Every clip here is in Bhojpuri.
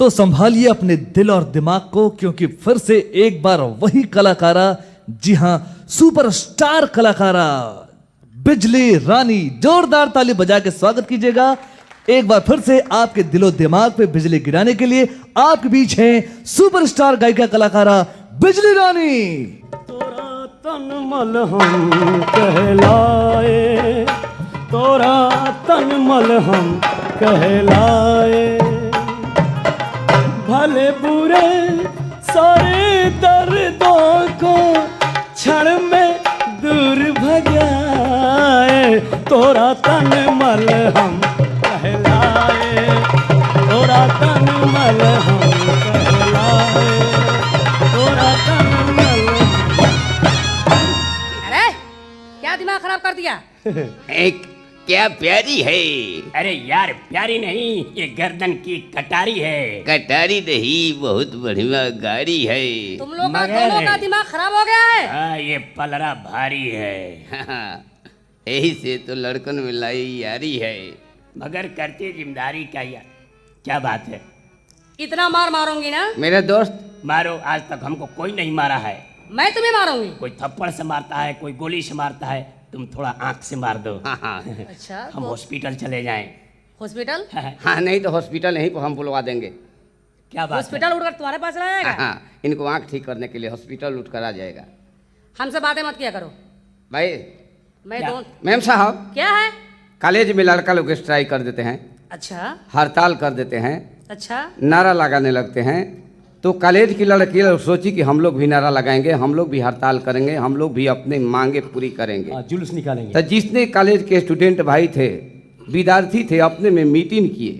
तो संभालिए अपने दिल और दिमाग को, क्योंकि फिर से एक बार वही कलाकारा, जी हां, सुपरस्टार कलाकारा बिजली रानी, जोरदार ताली बजा के स्वागत कीजिएगा। एक बार फिर से आपके दिलो दिमाग पे बिजली गिराने के लिए आपके बीच हैं सुपरस्टार गायिका कलाकारा बिजली रानी। तोरा तन मलहम कहलाए, तोरा तन मलहम कहलाए, भले बुरे सारे दर्दों को क्षण में दूर भगाए, तोरा तन मलहम कहलाए, तोरा तन मलहम कहलाए, तोरा तन मलहम। अरे क्या दिमाग खराब कर दिया। एक क्या प्यारी है। अरे यार प्यारी नहीं, ये गर्दन की कटारी है। कटारी नहीं, बहुत बढ़िया गाड़ी है। तुम लोग का दोनों का दिमाग खराब हो गया है। हाँ, ये पलरा भारी है। यही से तो लड़कन में लाई यारी है, मगर करती जिम्मेदारी का यार। क्या बात है, इतना मार मारूंगी ना मेरा दोस्त। मारो, आज तक हमको कोई नहीं मारा है। मैं तुम्हें मारूंगी। कोई थप्पड़ से मारता है, कोई गोली से मारता है, तुम थोड़ा आंख से मार दो। हाँ। अच्छा, हम हॉस्पिटल चले जाएं। हॉस्पिटल? हाँ, नहीं तो हॉस्पिटल नहीं हम बुलवा देंगे। क्या बात, हॉस्पिटल उठकर तुम्हारे पास चला जाएगा? हाँ, इनको आंख ठीक करने के लिए हॉस्पिटल उठकर आ जाएगा। हमसे बातें मत किया करो भाई। मैं मैम साहब क्या है, कॉलेज में लड़का लोग स्ट्राइक कर देते हैं। अच्छा। हड़ताल कर देते हैं। अच्छा। नारा लगाने लगते हैं। तो कॉलेज की लड़की लोग सोची कि हम लोग भी नारा लगाएंगे, हम लोग भी हड़ताल करेंगे, हम लोग भी अपने मांगे पूरी करेंगे, जुलूस निकालेंगे। तो जिसने कॉलेज के स्टूडेंट भाई थे, विद्यार्थी थे, अपने में मीटिंग किए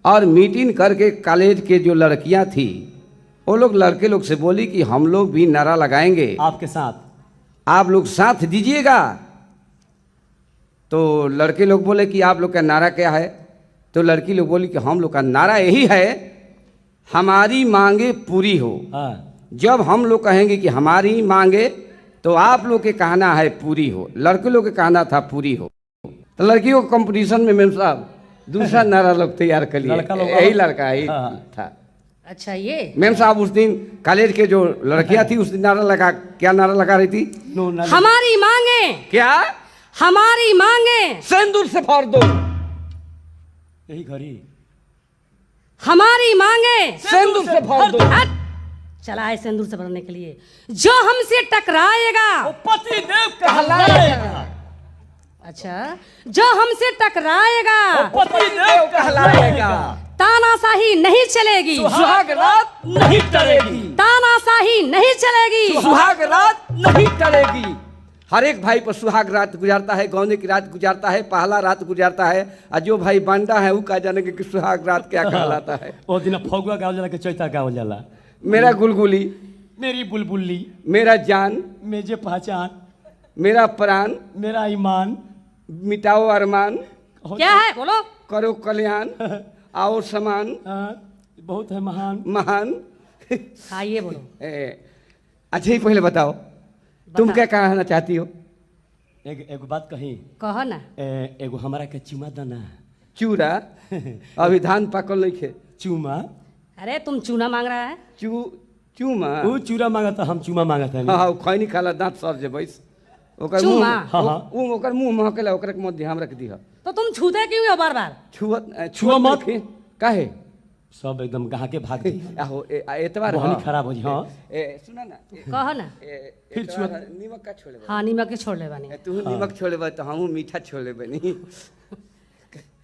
और मीटिंग करके कॉलेज के जो लड़कियां थी वो लोग लड़के लोग से बोली कि हम लोग भी नारा लगाएंगे आपके साथ, आप लोग साथ दीजिएगा। तो लड़के लोग बोले कि आप लोग का नारा क्या है? तो लड़की लोग बोली कि हम लोग का नारा यही है, हमारी मांगे पूरी हो। हाँ। जब हम लोग कहेंगे कि हमारी मांगे तो आप लोग के कहना है पूरी हो। लड़के लोग के कहना था पूरी हो। तो लड़कियों को कंपटीशन में मैम साहब दूसरा नारा लोग तैयार कर लिए, यही लड़का ही था। अच्छा, ये मैम साहब उस दिन कॉलेज के जो लड़कियां थी उस दिन नारा लगा, क्या नारा लगा रही थी? हमारी मांगे। क्या? हमारी मांगे सिंदूर से फाड़ दो। यही घड़ी हमारी मांगे सिंदूर से फाड़ दो। चला है सिंदूर से भरने के लिए। जो हमसे टकराएगा वो पति देव कहलाएगा। अच्छा, जो हमसे टकराएगा वो पति देव कहलाएगा। तानाशाही नहीं चलेगी, सुहाग रात नहीं टलेगी। तानाशाही नहीं चलेगी, सुहाग रात नहीं टलेगी। हर एक भाई पर सुहाग रात गुजारता है, गौने की रात गुजारता है, पहला रात गुजारता है, और जो भाई बांडा है वो का जाने कि सुहाग रात क्या कहलाता है। वो दिन फगुआ गावल जाला के चैता गावल जाला। मेरा गुलगुली, मेरी बुलबुली, मेरा जान, मेजे पहचान, मेरा प्राण, मेरा ईमान, मिटाओ अरमान, क्या है बोलो, करो कल्याण, आओ समान, बहुत है महान महान। हाँ ये बोलो। अच्छा ही पहले बताओ तुम क्या कहना चाहती हो? एक बात कही। कहो ना। एगो हमारा के चुमा दना। चूरा? अभी धान पाकल नहीं खे। चूमा? अरे तुम चूना मांग रहा है? चूमा? वो चूरा मांगता, हम चूमा मांगता है। हाँ, खैनी खाला दांत सर जे बैस। ओकर चूमा? हाँ। ओकर मुंह महकेला, ओकर के मत ध्यान रख दीह। तो तुम छूते क्यों हो बार बार? छुआ मत। काहे? सब एकदम गहा के भाग गई। आहो एतवार बहुत खराब हो जी। हां सुना ना, कहो ना। फिर छुआ नीमक का छोड़े। हां नीमक के छोड़ ले बानी। तू नीमक छोड़े बा तो हमहू मीठा छोड़े बनी।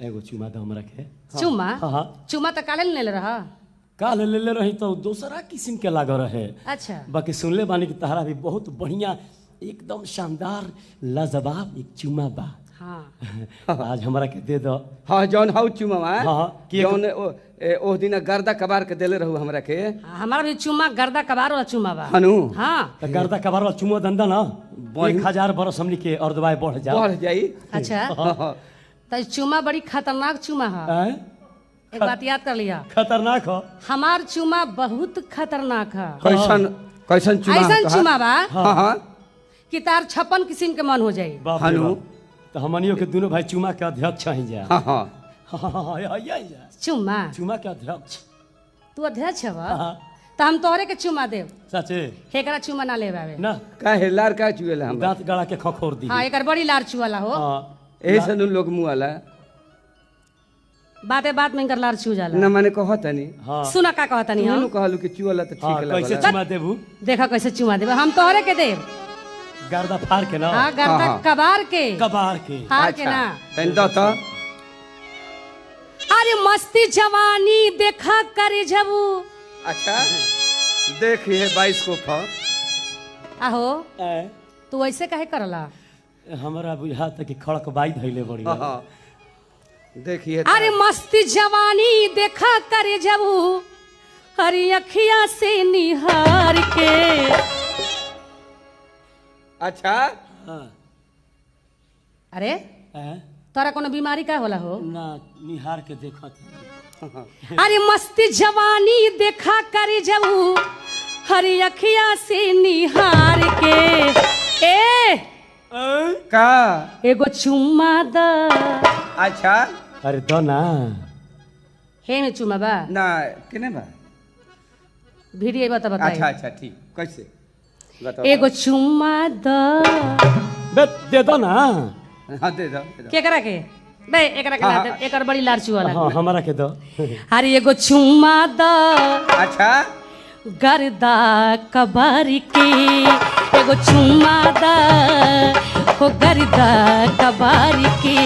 एगो चुमा दो हमरा के। चुमा? हां। चुमा त काले ले रहा। काले ले रही तो दूसरा किस्म के लाग रहे। अच्छा। बाकी सुनले बानी कि तहरा भी बहुत बढ़िया एकदम शानदार लाजवाब एक चुमा बा। हाँ। आज हमरा के दे दो। हाँ जौन हाउ चुमा। हाँ जौन ओ दिन गर्दा कबार के देले रहू हमरा के। हमारा भी चुमा गर्दा कबार वाला चुमा बा। हनु। हाँ। त गर्दा कबार वाला चुमा दंदा ना 1000 बरस हमनी के और दवाई बढ़ जा बढ़ जाई। अच्छा। त चुमा बड़ी खतरनाक चुमा है। एक बात याद कर लिया, खतरनाक हो। हमार चुमा बहुत खतरनाक है। कैसन कैसन चुमा? ऐसन चुमा बा। हाँ हाँ। कि तार 56 किस्म के मन हो जाई। हनु। तो हमनियों के दोनों भाई चुमा के अध्यक्ष हैं जा। हाँ हाँ। हाँ, चुमा चुमा के अध्यक्ष। तू अध्यक्ष हवा त हम तोहरे के चुमा देव। सचे एकरा चुमा ना लेवे आवे ना। काहे लार का चुएला हम दांत गड़ा के खखोर दी। हां एकर बड़ी लार चुआला हो। हां एही से लोग मुंह वाला बाते बात में इनकर लार चू जाला ना माने कहतनी। हां सुना का कहतनी हम तू कहलू कि चुआला त ठीक लागला। कैसे चुमा देबू? देखा कैसे चुमा देबू हम तोहरे के देव। गर्दा फाड़ के ना। हां गर्दा कबार के, कबार के फाड़ के ना। तन द त अरे मस्ती जवानी देखा करे जबू। अच्छा देखिए 22 को फ आहो तू ऐसे काहे करला? हमरा बुझाता कि खड़क बाई धइले बड़ी। देखिए अरे मस्ती जवानी देखा करे जबू अरे अखिया से निहार के। अच्छा अरे तोरा कोनो बीमारी का होला हो? ना निहार के देखत। अरे मस्ती जवानी देखा करे जबू हरी अखिया से निहार के। ए का एगो चुम्मा द। अच्छा अरे दो ना। हे में चुम्मा बा ना केने बा भिड़ी बता बताई। अच्छा अच्छा ठीक कैसे बताओ। एगो चुम्मा द बे दे दो ना। हां दे दो। केकरा के बे एकरा के ना दे, एकर बड़ी लार चुआ हां हमरा के दो। अरे एगो चुम्मा द। अच्छा गर्दा कबार के एगो चुम्मा द हो गर्दा कबार के।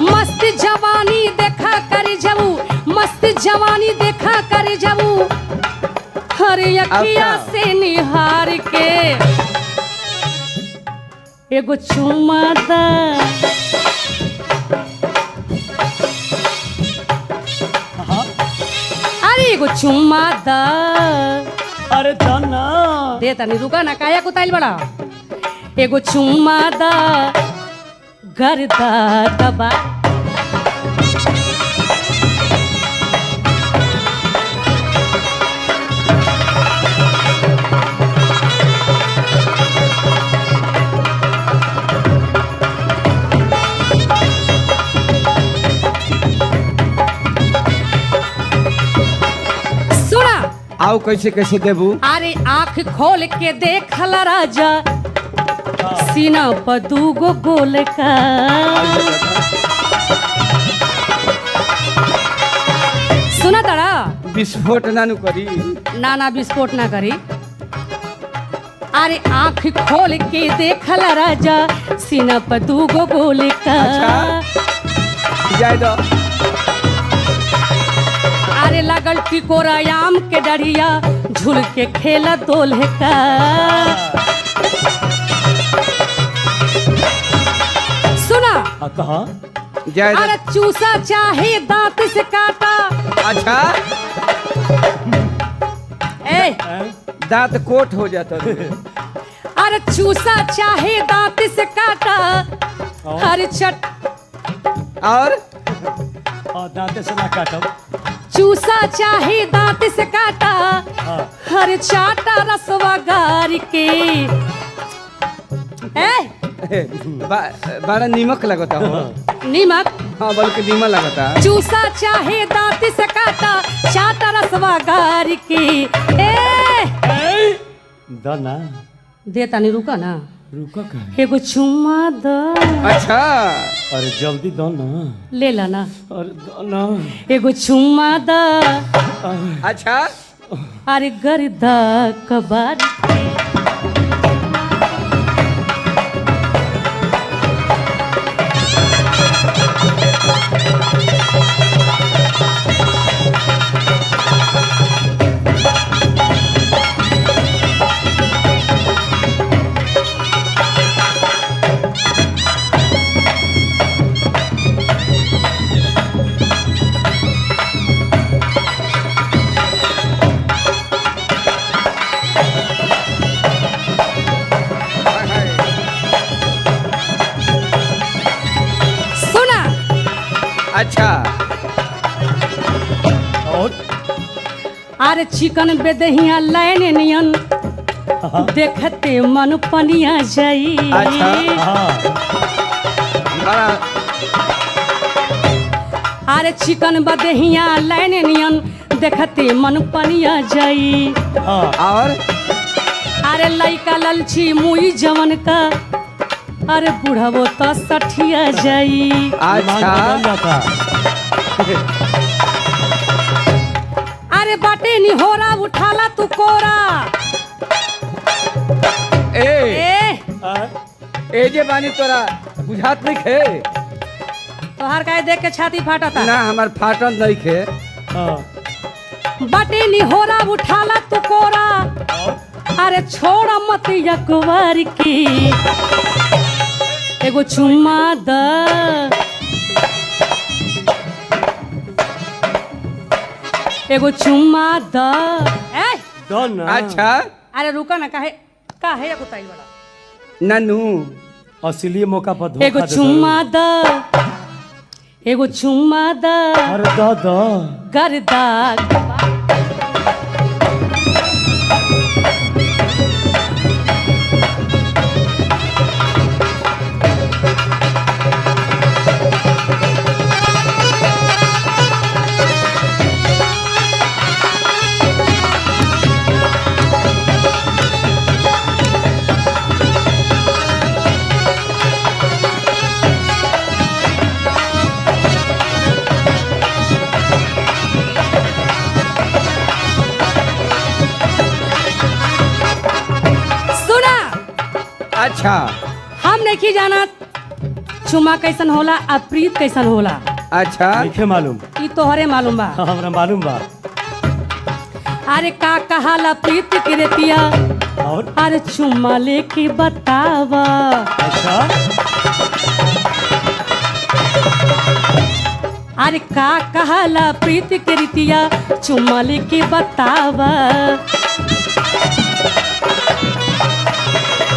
मस्त जवानी देखा कर जाऊ, मस्त जवानी देखा कर जाऊ हरे अखिया से निहार के एगो चुम्मा द। अरे एगो चुम्मा द। अरे दना दे तनी रुका ना काया कुताइल बड़ा। एगो चुम्मा द गर्दा दबा। आओ कैसे कैसे देबू? अरे आँख खोल के देखला राजा सीना पर दूगो गोल का। सुना तारा विस्फोट ना नु करी। ना ना विस्फोट ना करी। अरे आँख खोल के देखला राजा सीना पर दूगो गोल का। अच्छा जाए दो। अरे लगल टिकोरा आम के डरिया झूल के खेला दोल्हे का। सुना कहा? अरे चूसा चाहे दांत से काटा। अच्छा ए दांत कोट हो जाता। अरे चूसा चाहे दांत से काटा। अरे चट और दांत से ना काटा। चूसा चाहे दांत से काटा। हर चाटा रसवा गार के। ए बड़ा नीमक लगता हो। नीमक? हाँ बल्कि नीमक लगता। चूसा चाहे दांत से काटा चाटा रसवा गार के। ए दना दे तनी रुका ना। रुका का एगो चुम्मा द। अच्छा अरे जल्दी दो ना। ले ला ना। अरे दो ना एगो चुम्मा द। अच्छा अरे गर्दा कबार। अच्छा और अरे चिकन बेदहिया लाइन नियन देखते मन पनिया जाई। अच्छा अरे चिकन बदहिया लाइन नियन देखते मन पनिया जाई। और अरे लइका ललची मुई जवन का, अरे बुढ़ावो तो सठिया जाई। अच्छा अरे बाटे निहोरा उठाला तू कोरा। ए ए जे बानी तोरा बुझात नहीं खे, तोहार काहे देख के छाती फाटता? ना हमार फाटल नहीं खे। बाटे निहोरा उठाला तू कोरा, अरे छोड़ मत यकवार की, एगो चुम्मा द। एगो चुम्मा द। ए दो ना। अच्छा अरे रुका ना, काहे काहे अकुताई बड़ा ननू असली मौका पर धोखा। एगो चुम्मा द, एगो चुम्मा द। अरे द द गर्दा। अच्छा हम नहीं जाना चुमा कैसन होला आ प्रीत कैसन होला। अच्छा नहीं मालूम, ई तोहरे मालूम बा। हमरा मालूम बा। अरे का कहाला प्रीत के रेतिया, और अरे चुमा लेके बतावा। अच्छा अरे का कहाला प्रीत के रितिया, चुमा लेके बतावा।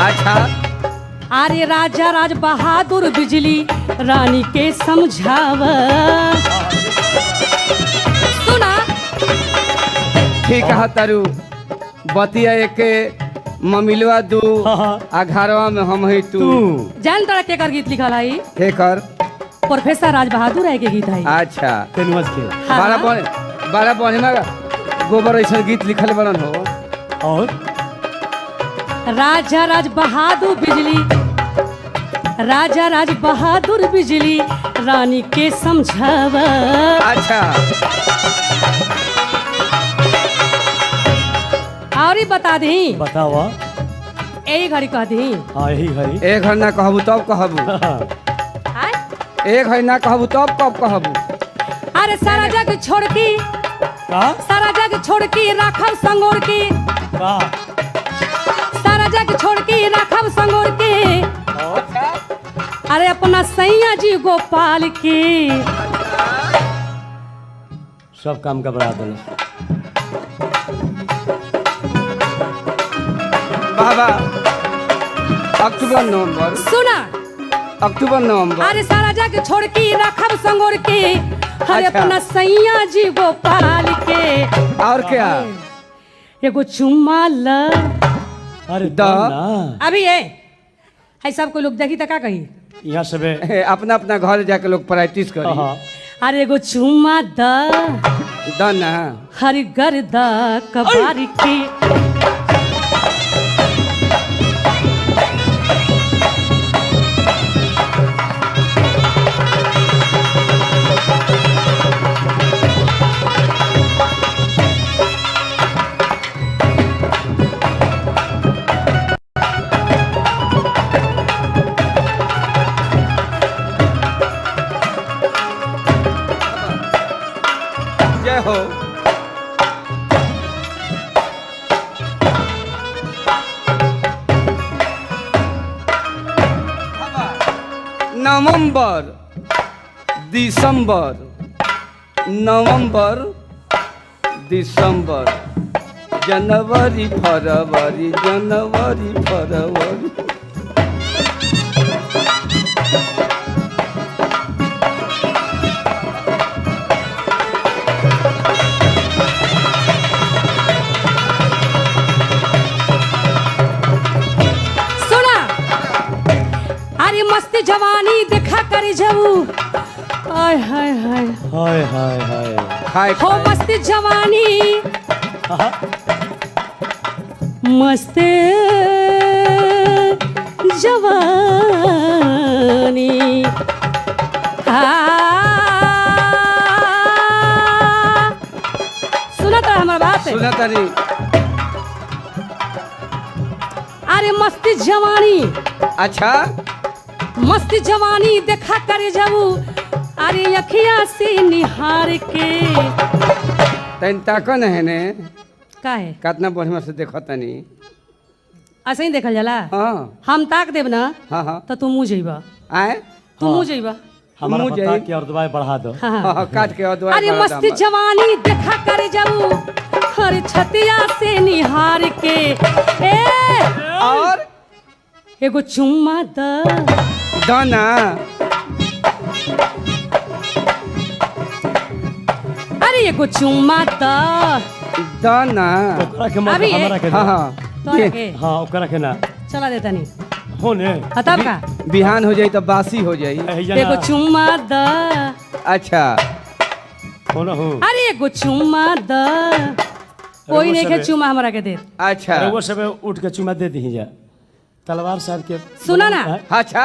अच्छा अरे राजा राज बहादुर बिजली रानी के समझावा। सुना ठीक है तारू बतिया एक ममिलवा दू आ घरवा में हम ही तू। जान तोरा केकर गीत लिखल है? केकर? प्रोफेसर राज बहादुर है के गीत है। अच्छा के बड़ा बढ़िया गोबर ऐसा गीत लिखल बड़न हो। और राजा राज बहादुर बिजली, राजा राज बहादुर बिजली रानी के समझावा। अच्छा और ही बता दी। बतावा यही घड़ी कह दी। हाँ यही घड़ी। एक घड़ी ना कहबू तब कहबू। एक घड़ी ना कहबू तब कब कहबू? अरे सारा जग छोड़ की, सारा जग छोड़ की राखब संगोर की, सारा जग छोड़ के राखब संगोर के, अरे अपना सैया जी गोपाल के। सब काम घबरा दिल बाबा। अक्टूबर नवंबर सुना, अक्टूबर नवंबर। अरे सारा जग छोड़ के राखब संगोर के, अरे अपना सैया जी गोपाल के। और क्या? एगो चुम्मा ल। अरे द अभी ये है सब कोई लोग देखी तो का कही? यहाँ सब अपना अपना घर जाके लोग प्रैक्टिस करी। अरे एगो चुम्मा the the ना हरी गर्दा कबार की। नवंबर दिसंबर, नवंबर दिसंबर, जनवरी फरवरी, जनवरी फरवरी। सुना अरे मस्त जवानी देखा कर जाऊ, आय हाय हाय हाय हाय हाय खाए हो मस्त जवानी, मस्त जवानी, सुनत रहा हमार बात? सुनत रही। अरे मस्ती जवानी, अच्छा मस्ती जवानी देखा करे जाऊ, अरे अखिया से निहार के। तन ताकन है ने का है कितना बढ़िया से देखो तनी, ऐसे ही देखल जाला। हां हम ताक देब ना, हां हां तो तू मुँह जइबा। आए तू मुँह जइबा, हमारा बता के और दवाई बढ़ा दो। हां काट के और दवाई। अरे मस्ती जवानी देखा करे जाऊ, अरे छतिया से निहार के। ए और एगो चुम्मा द दाना। अरे एगो चुम्मा द दाना। ओकरा के मत, हमरा के। हां हां तोरा के। हां ओकरा के ना चला देता नहीं हो ने, तब का बिहान हो जाई तो बासी हो जाई। एगो चुम्मा द। अच्छा हो ना हो। अरे एगो चुम्मा द, कोई नहीं के चुम्मा हमरा के दे। अच्छा रउआ सब उठ के चुम्मा दे दी जा तलवार साहब के। सुना ना। अच्छा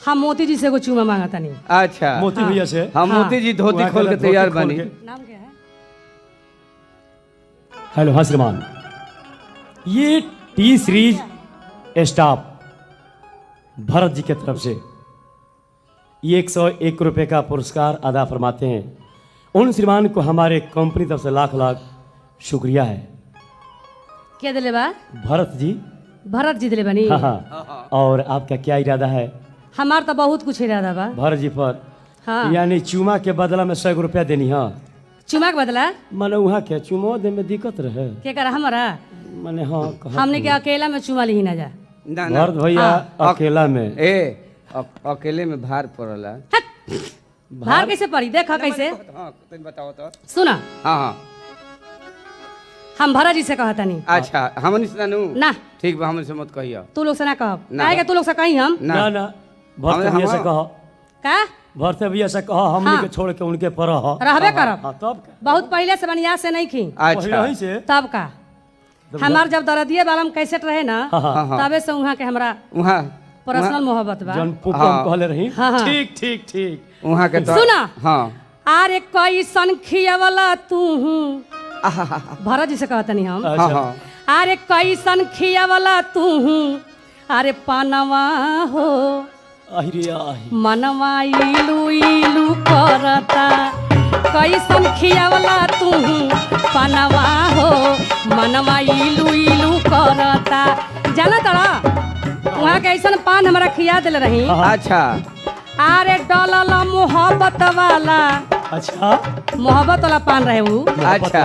हम मोती जी से एगो चुम्मा मांगता नहीं। अच्छा मोती भैया से। हम मोती जी धोती खोल के तैयार बनी। नाम क्या है? हेलो हाँ श्रीमान, ये T series staff Bharat ji के तरफ से ये 101 रुपये का पुरस्कार अदा फरमाते हैं। उन श्रीमान को हमारे कंपनी तरफ से लाख लाख शुक्रिया है। क्या दिले बा? भरत जी। भरत जी दिले बनी। हाँ हाँ। और आपका क्या इरादा है? हमार तो बहुत कुछ इरादा बा भरत जी पर। हाँ। यानी चुमा के बदला में 100 रुपया देनी। हाँ चुमा के बदला माने वहाँ के चुमो दे में दिक्कत रहे के कर हमारा माने। हाँ हमने के अकेला में चुमा ली ना जा। भरत भैया अकेला में ए अकेले में भार पड़ला। भार कैसे पड़ी देखा कैसे? हाँ तुम बताओ तो। सुना। हाँ हाँ हम भरत जी से कहता नहीं। अच्छा हमन से ना ना ठीक बा, हमन से मत कहियो। तू लोग से ना कहब काहे के तू लोग से कही हम ना ना। भरत भैया से कहो का? भरत भैया से कहो हमनी के छोड़ के उनके पर रहबे करब। हां तब बहुत पहले से बनिया से नहीं खी। अच्छा से तब का हमार जब दरदिये वाला कैसेट रहे ना तबे से वहां के हमरा वहां पर्सनल मोहब्बत बा। जन पुपम कहले रही। ठीक ठीक ठीक वहां के तो सुना। हां अरे कैसन खियावला तू हूं, भरत जी से कहता नहीं हम। हां अरे कैसन खियावला तू हूं, अरे पनवा हो मनवा इलू इलू करता। कैसन खियावला तू पनवा हो मनवा इलू इलू करता। जाना तड़ा वहाँ के ऐसन पान हमारा खिया दिल रही। अच्छा अरे डलल मोहब्बत वाला। अच्छा मोहब्बत वाला पान रहे वो। अच्छा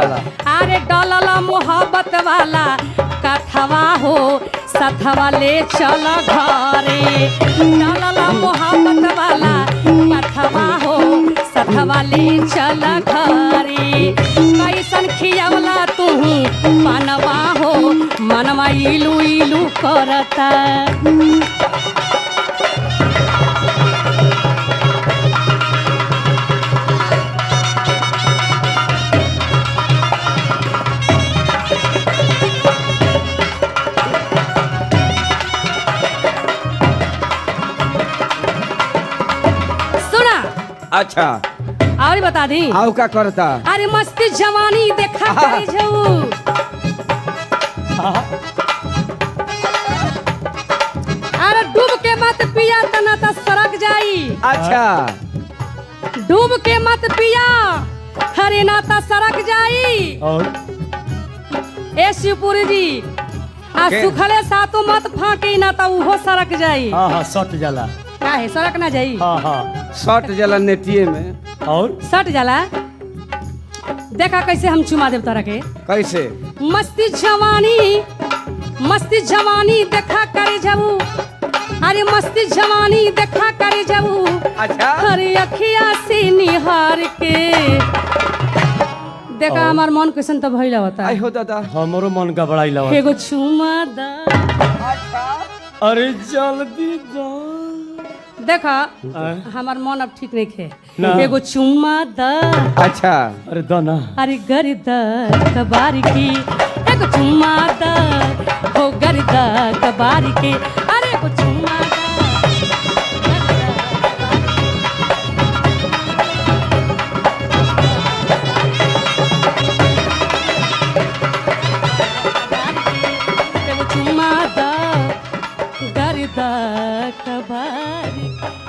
अरे डलल मोहब्बत वाला कथवा हो सथवा ले चल घरे। डलल मोहब्बत वाला कथवा हो सथवा ले चल घरे। कैसन खियावला तू पनवा हो मनवा इलू इलू करता। अच्छा और बता दी आउ का करता? अरे मस्ती जवानी देखा करे जाऊ, अरे डूब के मत पिया तना त सरक जाई। अच्छा डूब के मत पिया अरे ना त सरक जाई। और ए शिवपुरी जी आ सुखले सातो मत फाकी ना त उहो सरक जाई। हां हां सट जाला। काहे सड़क ना जाई? हाँ हाँ सट जाला नेटिए में। और सट जाला देखा कैसे हम चुमा देव तोरा के। कैसे? मस्ती जवानी, मस्ती जवानी देखा करे जाऊ, अरे मस्ती जवानी देखा करे जाऊ। अच्छा अरे अखिया से निहार के देखा हमार मन कैसन तो भइला होता। आई हो दादा हमरो मन गबड़ाइला होता। एगो चुमा दा। अच्छा अरे जल्दी दा। देखा हमार मन अब ठीक नहीं खे। ना। एगो चुम्मा द। अच्छा। अरे दो ना। अरे गर्द कबार की एगो चुम्मा द हो गर्द कबार के। अरे एगो चुम्मा द गर्द कबार के। एगो चुम्मा द गर्द कबार के।